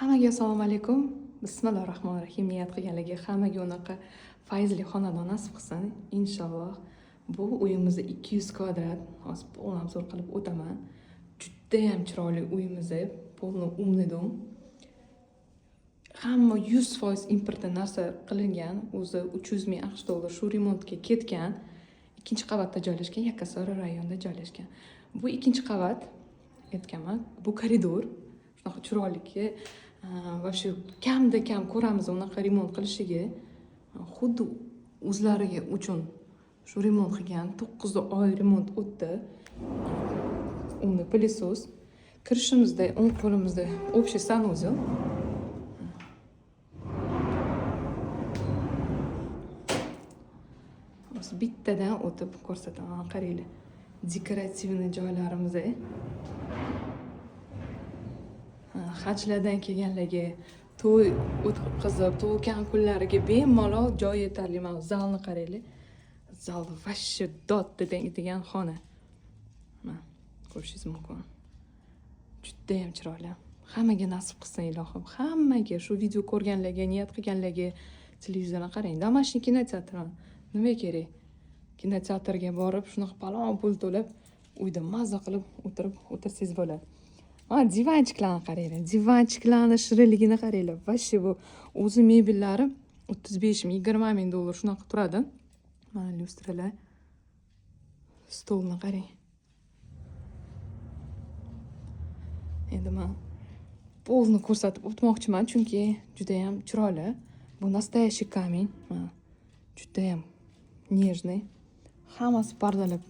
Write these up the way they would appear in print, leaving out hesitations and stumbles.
Hammaga assalomu alaykum. Bismillohi rohmanir rohim. Niyat qilganlarga hammaga unaqa fayzli xonadon nasib qilsin, inshaalloh. Bu uyimiz 200 kvadrat. Hozir полный обзор qilib o'taman. Judayam chiroyli uyimiz, полный умный дом. Hamma 100% importdan narsa qilingan. O'zi 300 ming AQSh dollar shu remontga ketgan. Ikkinchi qavatda joylashgan, Yakkasaroy rayonida joylashgan. Bu ikkinchi qavat aytganman. Bu koridor shunaqa chiroyliki, вообще kamda kam ko'ramiz unaqa remont qilishiga. Xuddi o'zlariga uchun shu remont qilgan. 9 oy remont o'tdi. Умный пылесос. Kirishimizda o'ng qo'limizda общий санузел. Hozir bittadan o'tib ko'rsataman, qaranglar. Декоративный joylarimiz. Ha, hajlardan kelganlarga, to'y o'tkazib, tug'ilgan kunlariga bemalol joy yetarli. Mana zalni qaranglar. Zal вообще dod degan xona. Mana ko'rishingiz mumkin. Judayam chiroyli. Hammaga nasib qilsin ilohim. Hammaga, shu video ko'rganlarga, niyat qilganlarga. Televizorni qarang. Домашний kinoteatr. Nima kerak? Kinoteatrga borib, shunaqa palon pul to'lab, uyda mazza qilib o'tirib o'tirsangiz bo'ladi. Mana диванчик larni qaranglar. Диванчик larni shirinligini qaranglar. Вообще bu o'zi mebellari 35 ming, 20 ming dollar shunaqa turadi. Mana lyustralar. Stolni qarang. Endi man polni ko'rsatib o'tmoqchiman, chunki judayam chiroyli. Bu настоящий камень. Mana judayam нежный. Hammasi pardalar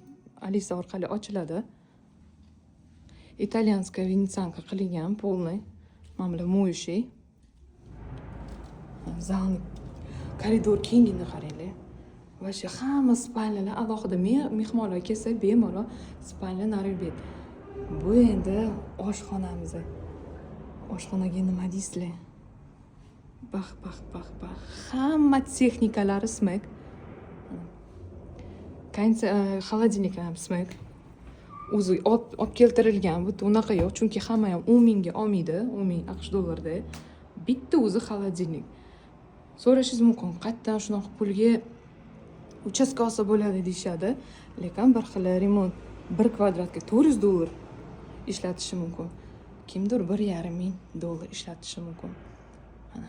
Alisa orqali ochiladi. Итальянская венецианка qilingan полный. Mana bular моющий. Zalni, koridor kengini qaranglar. Вообще hamma спальня lar alohida. Mehmonlar kelsa bemalol спальня nari bet. Bu endi oshxonamiz. Oshxonaga nima deysizlar? Bax, bax, bax, bax. Hamma texnikalari Smeg. Холодильник ham Smeg. O'zi olib keltirilgan, bu unaqa yo'q, chunki hamma ham 10 mingga olmaydi, 10 ming AQSh dollarida. Bitta o'zi холодильник. So'rashingiz mumkin, qayerdan shunaqa pulga uchastka olsa bo'ladi deyishadi. Lekin bir xil remont 1 kvadratga 400 dollar ishlatishi mumkin. Kimdir 1,5 ming dollar ishlatishi mumkin. Mana.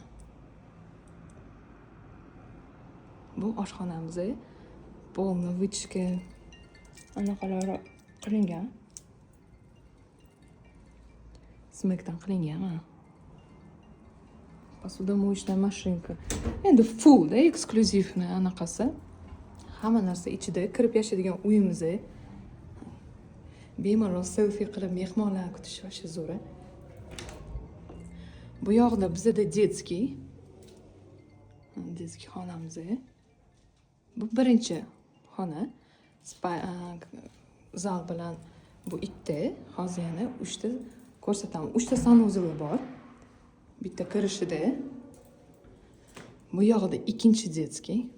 Bu oshxonamiz. Полный вытяжка anaqalari qilingan. Smegdan qilingan mana. Посудомоечная машинка. Endi full da эксклюзивный anaqasi. Hamma narsa ichida, kirib yashaydigan uyimiz. Bemalol selfi qilib mehmonlarni kutish вообще zo'r. Bu yoqda bizada детский. Детский xonamiz. Bu birinchi xona. Zal bilan bu ikkita, hozir yana uchta ko'rsataman. Uchta санузел i bor. Bitta kirishida. Bu yog'ida ikkinchi детский.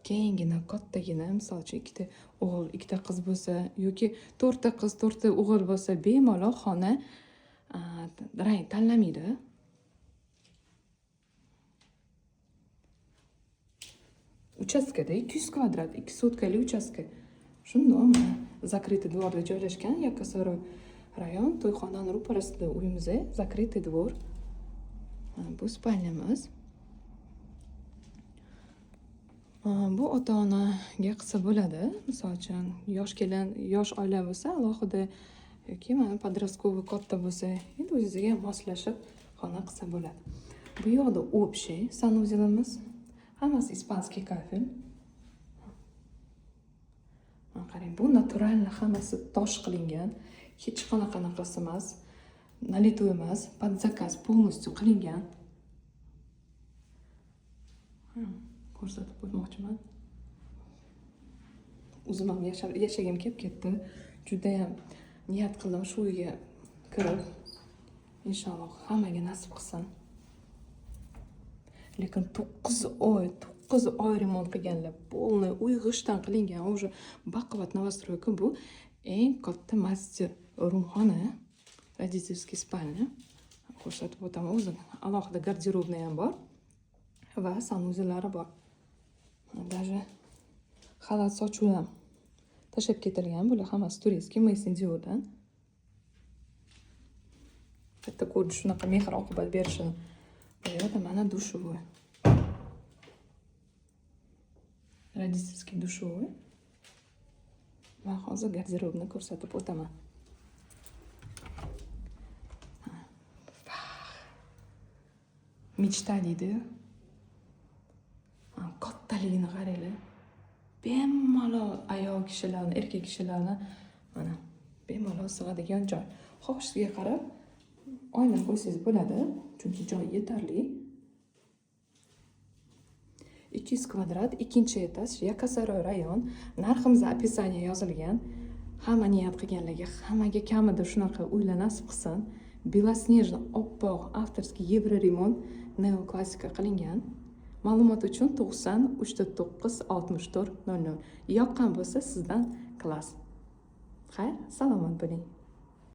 Kengina, kattagina, misol uchun ikkita o'g'il, ikkita qiz bo'lsa yoki to'rtta qiz, to'rtta o'g'il bo'lsa, bemalol xona rang tanlamaydi. Uchastkada 200 kvadrat, 2 sotkali uchastka. Shundoq mana закрытый двор da joylashgan, Yakkasaroy rayon, to'yxonani ro'parasida uyimiz, закрытый двор. Mana bu спальня miz. Bu ota-onaga qilsa bo'ladi. Misol uchun, yosh kelin, yosh oila bo'lsa alohida yoki mana подростковый katta bo'lsa, endi o'zingizga moslashib xona qilsa bo'ladi. Bu yoqda общий санузел imiz. Hammasi испанский кафель. Mana qarang, bu натурально hammasi tosh qilingan. Hech qanaqa anaqasi emas. Налитой emas, под заказ полностью qilingan. Ko'rsatib o'tmoqchiman. O'zim ham yashagim kelib ketdi. Judayam niyat qildim shu uyga kirib. Inshaalloh hammaga nasib qilsin. Lekin 9 oy, 9 oy remont qilganlar. Полный uy g'ishtdan qilingan. Уже baquvvat новостройка bu. Eng katta master room xona, родительский спальня. Ko'rsatib o'taman. O'zini alohida гардеробный ham bor va санузел lari bor. Даже xalat sochuv ham tashlab ketilgan. Bular hammasi турецкий, Maison Diordan. Bitta ko'rish shunaqa mehr oqibat berishini. Bu yerda mana душевой. Родительский душевой. Va hozir garderobni ko'rsatib o'taman. Мечта deydi. Kattaligini qaranglar. Bemalol ayol kishilarni, erkak kishilarni mana bemalol sig'adigan joy. Xohishiga qarab oyna qo'ysangiz bo'ladi, chunki joy yetarli. 200 kvadrat, ikkinchi etaj, Yakkasaroy rayon. Narximiz описание yozilgan. Hamma niyat qilganlarga, hammaga kamida shunaqa uylar nasib qilsin. Белоснежный, oppoq, авторский евроремонт, neoklassika qilingan. Ma'lumot uchun 90 309 64 00. Yoqqan bo'lsa, sizdan klass. Xayr, salomat bo'ling.